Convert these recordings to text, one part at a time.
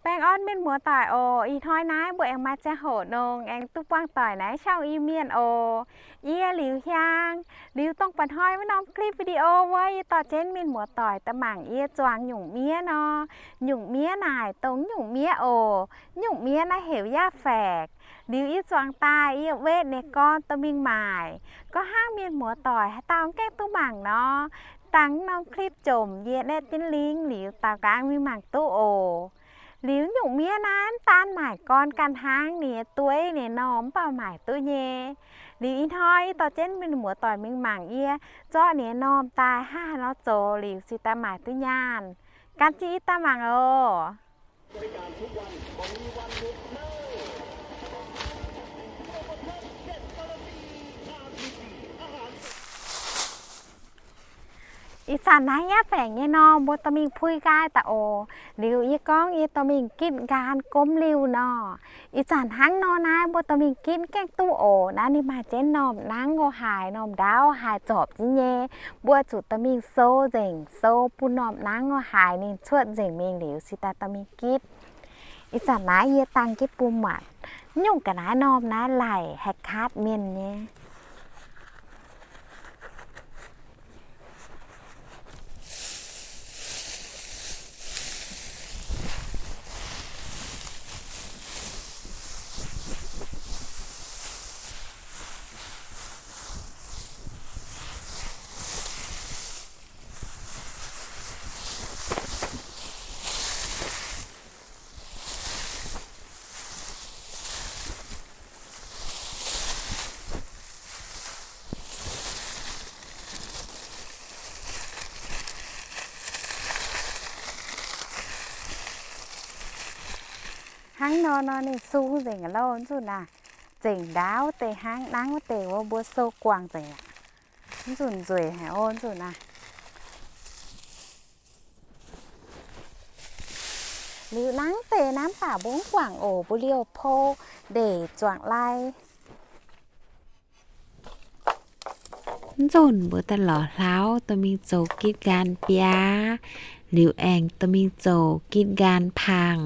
Baengh orn mienh muoz-doic oc. Ih hnoi naaiv mbuo aengx maaih ziangh hoc nongx aengx duqv buangh doic naaiv ช่อง Iu-Mienh oc. Yie Liuz Hiaang. Liuz dongh mba'hnoi wuov norm คลิปวิดีโอ wuov, yie dorh jienv mienh muoz-doic daaih mangc yie zuangx nyungc miev nor. Nyungc miev naaic dongh nyungc miev oc. Nyungc miev naaiv heuc หญ้าแฝก. Liuz yie zuangx daaih yie wetv ninh gorn dorh mingh maaic. Gorngv hnangv mienh muoz-doic haaix dauh gaengh duqv mangc nor, dangx norm คลิป jomc yie naetv jienv ลิงก์ liuz daaux nqaang mingh mangc duqv oc. Liuz nyungc miev naaiv mv daan maaic gorn ganh hnangv, ninh nyei dueiv ninh nyei normh mv baac maaic duqv nyei. Liuz ih hnoi yie dorh jienv mienh muoz-doic mingh mangc yie zorqv ninh nyei normh daaih hnangv haaix nor zoux liuz se daaih maaic duqv nyaanh. Gan jienv yie daaih mangc oc. บริการทุกวัน บ่มีวันหยุดเลย Ih zanc naaiv หญ้าแฝก nyei normh mbuo dorh mingh puix nqaai daaih oc. Liuz yie gorngv yie dorh mingh gitv nqaan gomv liuh nor. Ih zanc hnangv nor naaiv mbuo dorh mingh gitv gaengh duqv oc. Naaiv ninh maaih jienv normh nangv o haaix, normh ndaauv haaix zorpc jienv nyei. Mbuo zuqc dorh mingh sou nzengc, sou bun normh nangv o haaix ninh cuotv nzengc mingh liuz se daaih dorh mingh gitv. Ih zanc naaiv yie dangh jienv bun muatc, nyungc ga'naaiv normh naaiv laic haih kaatv mienh nyei. Hnangv nor nor ninh sung nzengc louh nzunc naaiv. Zengc ndaauv deix hnangv nangv wuov deix wuov mbuo sou guangc nzengc aqv. Nzunc nzueic haic o nzunc naaiv. Liuz nangv deix naaiv mv baac mbuo mv guangc oc, mbuo liouh pou ndeic zuangx lai. Nzunc mbuo daaih lorz hlauv dorh mingh zoux gitv nqaan biaa, liuz aengx dorh mingh zoux gitv nqaan pangc.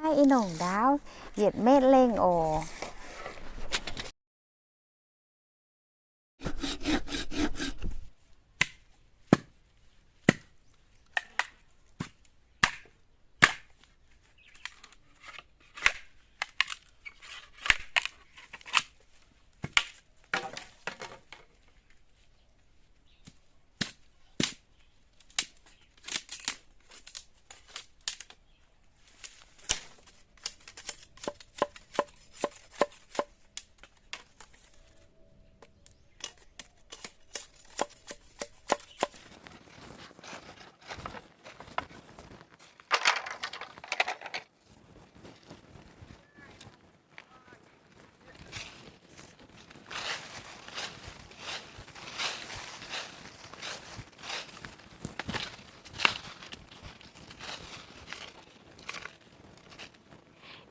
Naaiv ih nongc ndaauv yietc metv lengh oc.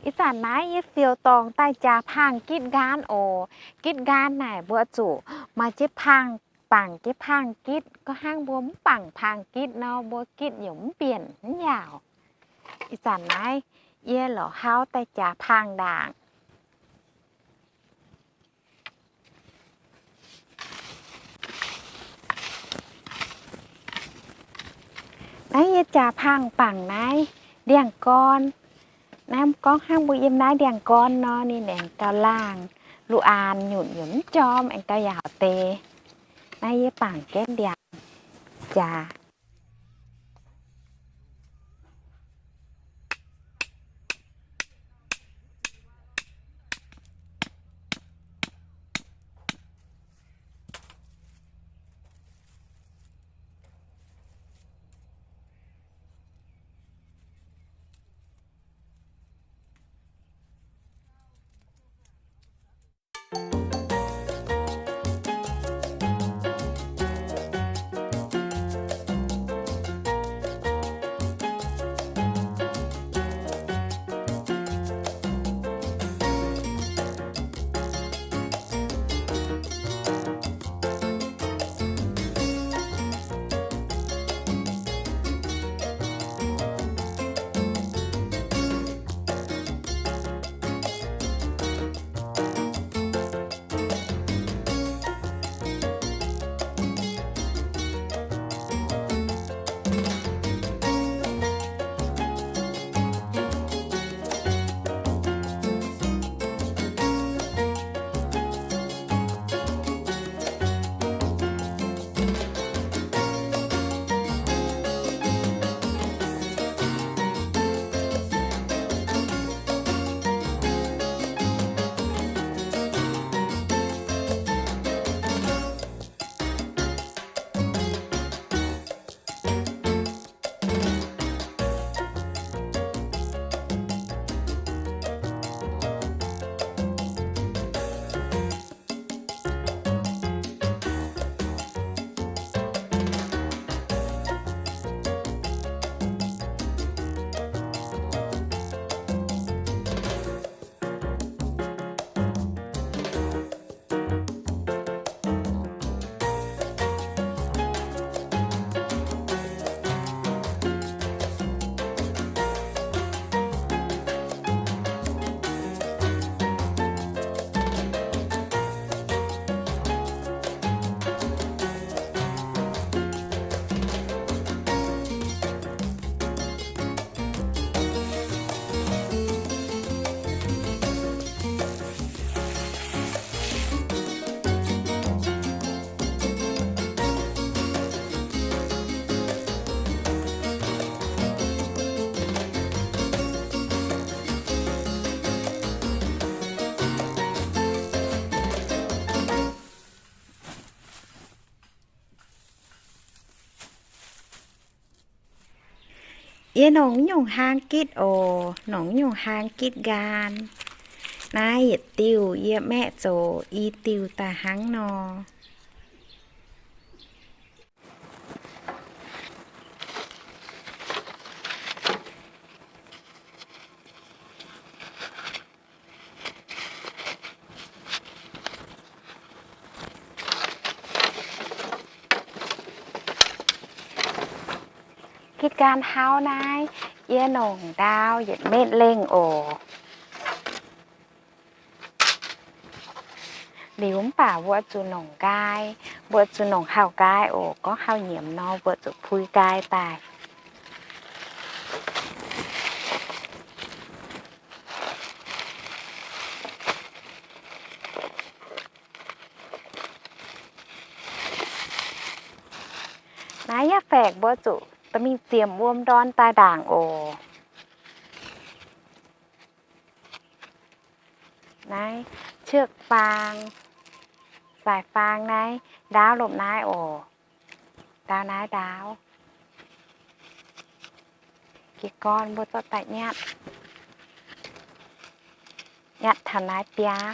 Ih zanc naaiv yie fioux dorngc daaih jaax pangh gitv nqaan oc. Gitv nqaan naaic mbuo zuqc maaih jienv pangh, bangc jienv pangh gitv. Gorngv hnangv mbuo mv bangc pangh gitv nor, mbuo gitv yaac mv mbienc mv yaauc. Ih zanc naaiv yie lorz hlauv daaih jaax pangh ndaangc. Naaiv yie jaax pangh bangc naaiv ndiangx-gorn. Naaiv gorngv hnangv mbuo yiem naaiv ndiangx-gorn nor, ninh aengx gauh laangh, lu aan nyunc yaac mv jorm, aengx gauh yaauc deix. Naaiv yie bangc jienv ndiangx jaax. Yie nongc nyungc hlaang gitv oc, nongc nyungc hlaang gitv nqaam. Naaiv yietc diuh yie maeqv zoux i diuh daaih hnangv nor. Gitv nqaam hlauv naaiv, yie nongc ndaau yietc metv lengh oc. Liuz mv baac mbuo zuqc nongc nqaai, mbuo zuqc nongc hauh nqaai oc. Gorngv hauh nyiemz nor, mbuo zuqc pui nqaai daaih. Naaiv yaac faeqc mbuo zuqc dorh mingh ziemx wuom ndorn daaih ndaangc oc. Naaiv เชือกฟาง, สายฟาง naaiv ndaauv lomh naaiv oc. Ndaauv naaiv ndaauv. Jiez gorn mbuo zorqv daaih nyatv, nyatv taux naaiv biaa.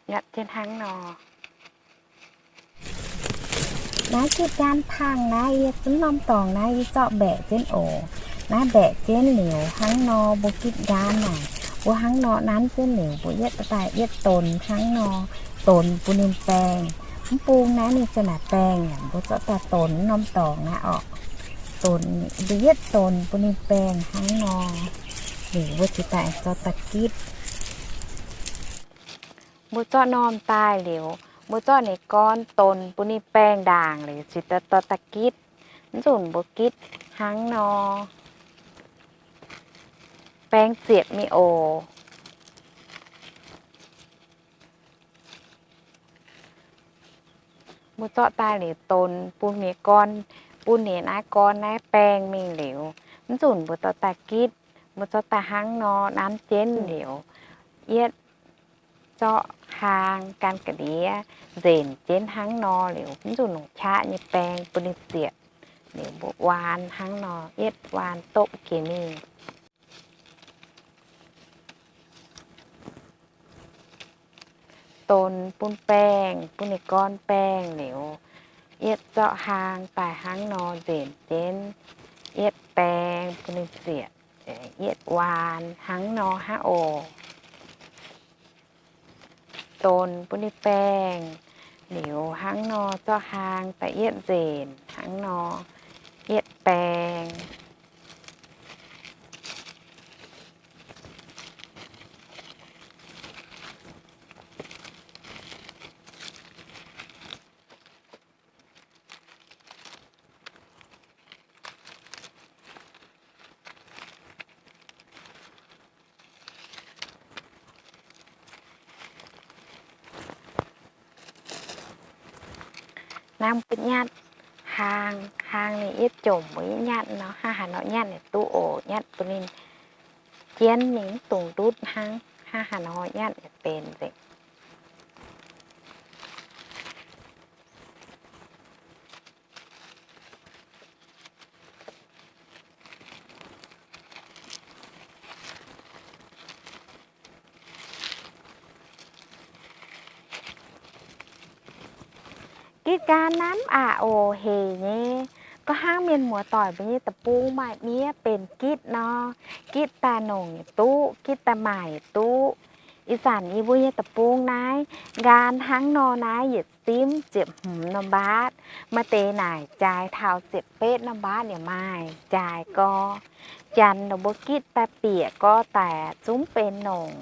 Nyatv jienv hnangv nor. Naaiv gitv nqaam pangh naaiv, yie zungv norm dorngx naaiv yie zorqv mbaeqc jienv oc. Naaiv mbaeqc jienv liuz hnangv nor, mbuo gitv nqaam naaic, mbuo hnangv nor nanv jienv liuz, mbuo yietv daaih yietv donx hnangv nor, donx bun ninh baengh. Mv bung naaiv ninh ziouc naaic baengh, mbuo zorqv daaih donx norm dorngx naaiv orqc. Donx, mbuo yietv donx bun ninh baengh hnangv nor, liuz mbuo ziouc daaih zorqv daaih gitv. Mbuo zorqv norm daaih liuz, mbuo zorqv ninh gorn donx bun ninh baengh ndaangc liuz, ziouc daaih dorh daaih gitv. Mv nzunc mbuo gitv hnangv nor, baeng ziepc mingh oc. Mbuo zorqv daaih liuz donx bun ninh gorn, bun ninh naaiv gorn naaiv baengh mingh liuz, mv nzunc mbuo dorh daaih gitv. Mbuo zorqv daaih hnangv nor nanv jienv liuz, yietv zorqv hlaang gan ga'ndiev nzenc jienv hnangv nor liuz, mv nzunc longc qaqv nyei baeng bun ninh zieqc. Liuz mbuo waan hnangv nor, yietv waan dopv jiex mingh. Donx bun baengh, bun ninh gorn baengh liuz, yietv zorqv hlaang daaih hnangv nor nzenc jienv, yietv baeng bun ninh zieqc, yietv waan hnangv nor hnangv oc. Donx bun ninh baengh liuz hnangv nor zorqv hlaang daaih yietv nzenc hnangv nor, yietv baeng. Naaiv mbuo nyatv hlaang, hlaang ninh yietv jomc mbuo nyatv nor, hnangv haaix nor nyatv yaac duqv oc. Nyatv bun ninh jienv mingh mv dungx ndutv hnangv, hnangv haaix nor nyatv yaac benx nzengc. Gitv nqaam naaiv aqc oc, hec nyei. Gorngv hnangv mienh muoz-doic mbuo nyei deic-bung maaih miev benx gitv nor, gitv daaih nongc yaac duqv, gitv daaih maaic yaac duqv. Ih zanc yie mbuo nyei deic-bung naaiv nqaam hnangv nor naaiv yietc simv ziepc hmz norm mbaatv, maaih deix naaic jaaix taux ziepc betv norm mbaatv yaac maaih jaaix gorx. Janx ninh mbuo gitv daaih bieqc gorx daic zungv benx nongc.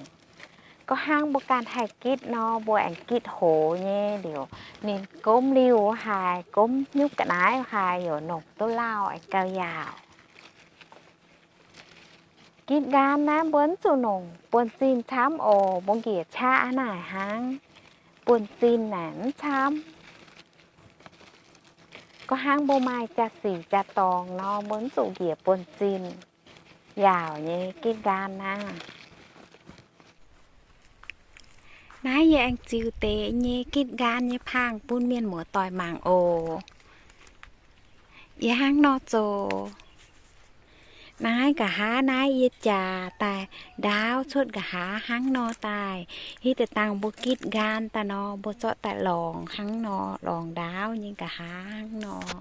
Gorngv hnangv mbuo ganh haih gitv nor, mbuo aengx gitv hoz nyei liuz, ninh gomv liuh haaix, gomv nyutc ga'naaiv haaix, yaac nongc duqv lauh aengx gauh yaauc. Gitv nqaam naaiv mbuo mv zuqc nongc buonv-zinh camv oc. Mbuo njiec qaqv naaic hnangv, buonv-zinh naaic mv camv. Gorngv hnangv mbuo maaih jaa-sic jaa-dorngx nor, mbuo mv zuqc njiec buonv-zinh. yaauc nyei gitv nqaan naaiv. Naaiv yie aengx ziux deix nyei gitv nqaan nyei paang bun mienh muoz-doic mangc oc. Yie hnangv nor zoux. Naaiv nqa'haav naaiv yie jaax daaih ndaauv cuotv nqa'haav hnangv nor daaih. Hitv deix dangh mbuo gitv nqaan daaih nor, mbuo zorqv daaih lorngx hnangv nor, lorngx ndaauv nyei nqa'haav hnangv nor.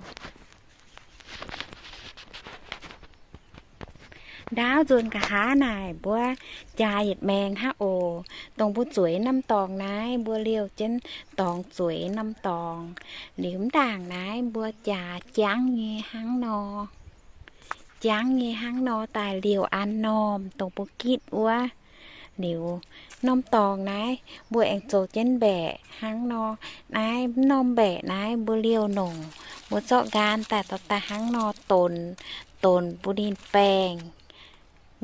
Ndaauv nzuonx nqa'haav naaic, mbuo jaax yietc maengx hnangv oc. Dongh mbuo zueiz norm dorngx naaiv, mbuo liouh jienv dorngx zueiz norm dorngx. Liuz mv ndaangc naaiv, mbuo jaax jangv nyei hnangv nor. Jangv nyei hnangv nor daaih liouh an normh dongh mbuo gitv wuov. Liuz norm dorngx naaiv, mbuo aengx zoux jienv mbaeqc hnangv nor. Naaiv norm mbaeqc naaiv, mbuo liouh nongc, mbuo zorqv nqaan daaih dorh daaih hnangv nor donx, donx bun ninh baengh.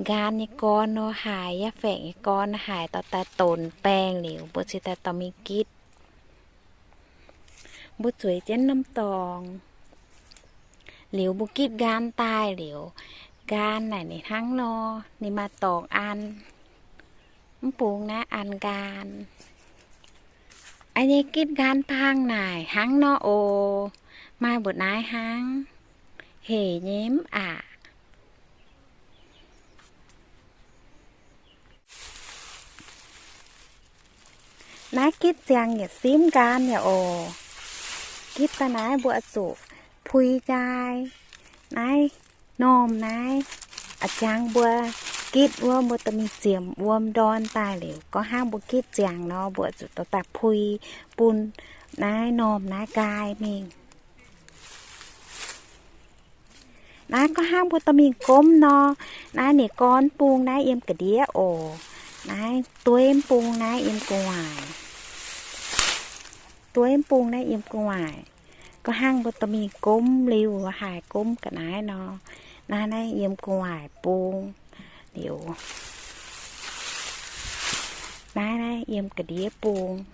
Nqaan nyei gorn nor haaix, yaac faengc nyei gorn haaix, dorh daaih donx baengh liuz, mbuo cingx daaih dorh mingh gitv. Mbuo zueiz jienv norm dorngx. Liuz mbuo gitv nqaan daaih liuz, nqaan naaic ninh hnangv nor, ninh maaih dorngx an. Mv bung naaiv an nqaan. A'nyei gitv nqaan paang naaic hnangv nor oc. Maaih mbuoqc naaiv hnangv. Hec nyei mv aqc. Naaiv gitv ziangx yaac simv nqaan yaac oc. Gitv daaih naaiv mbuo zuqc pui nqaai. Naaiv normh naaiv, a'jangv mbuo gitv wuov mbuo dorh mingh ziemx wuom ndorn daaih liuz, gorngv hnangv mbuo gitv ziangx nor, mbuo zuqc dorh daaih pui bun naaiv normh naaiv nqaai mingh. Naaiv gorngv hnangv mbuo dorh mingh gomv nor, naaiv ninh gorn mv bung naaiv yiem ga'ndiev oc. Naaiv dueiv mv bung naaiv yiem gu'nguaaic. Dueiv mv bung naaiv yiem gu'nguaaic. Gorngv hnangv mbuo dorh mingh gomv liuh haaix gomv ga'naaiv nor, naaiv naaiv yiem gu'nguaaic bung liuz, naaiv naaiv yiem ga'ndiev bung.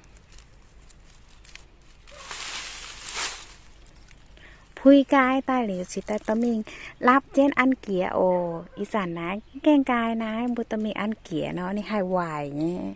Pui nqaai daaih liuz cingx daaih dorh mingh lapv jienv an jiex oc. Ih zanc naaiv gaengh nqaai naaiv mbuo dorh mingh an jiex nor ninh haih waaic nyei.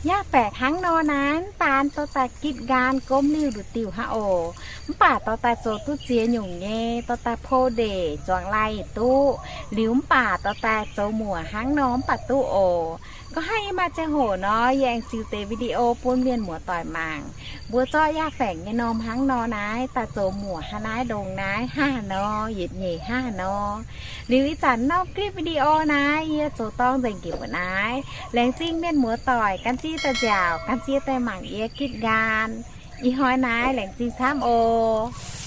Yaac baeqc hnangv nor naaiv, mv baac dorh daaih gitv nqaan gomv liuh nduqc diuh hnangv oc. Mv baac dorh daaih zoux duqv ziex nyungc nyei, dorh daaih pou ndeic zuangx lai yietc duqv, liuz mv baac dorh daaih zoux muoc hnangv nor mv baac duqv oc. Gorngv hnangv yie maaih ziangh hoc nor, yie aengx ziux deix video bun mienh muoz-doic mangc. Mbuo zorqv yaac faengc nyei normh hnangv nor naaiv daaih zoux muoc hnangv naaiv ndongc naaiv hnangv haaix nor, yietc nyeic hnangv haaix nor. Liuz ih zanc norm clip video naaiv yie zoux dorng nzengc njiec mbuo naaiv. Laengz zingh mienh muoz-doic gan ziex daaih nziaauc, gan ziex daaih mangc yie gitv nqaan. Ih hnoi naaiv laengz zingh camv oc.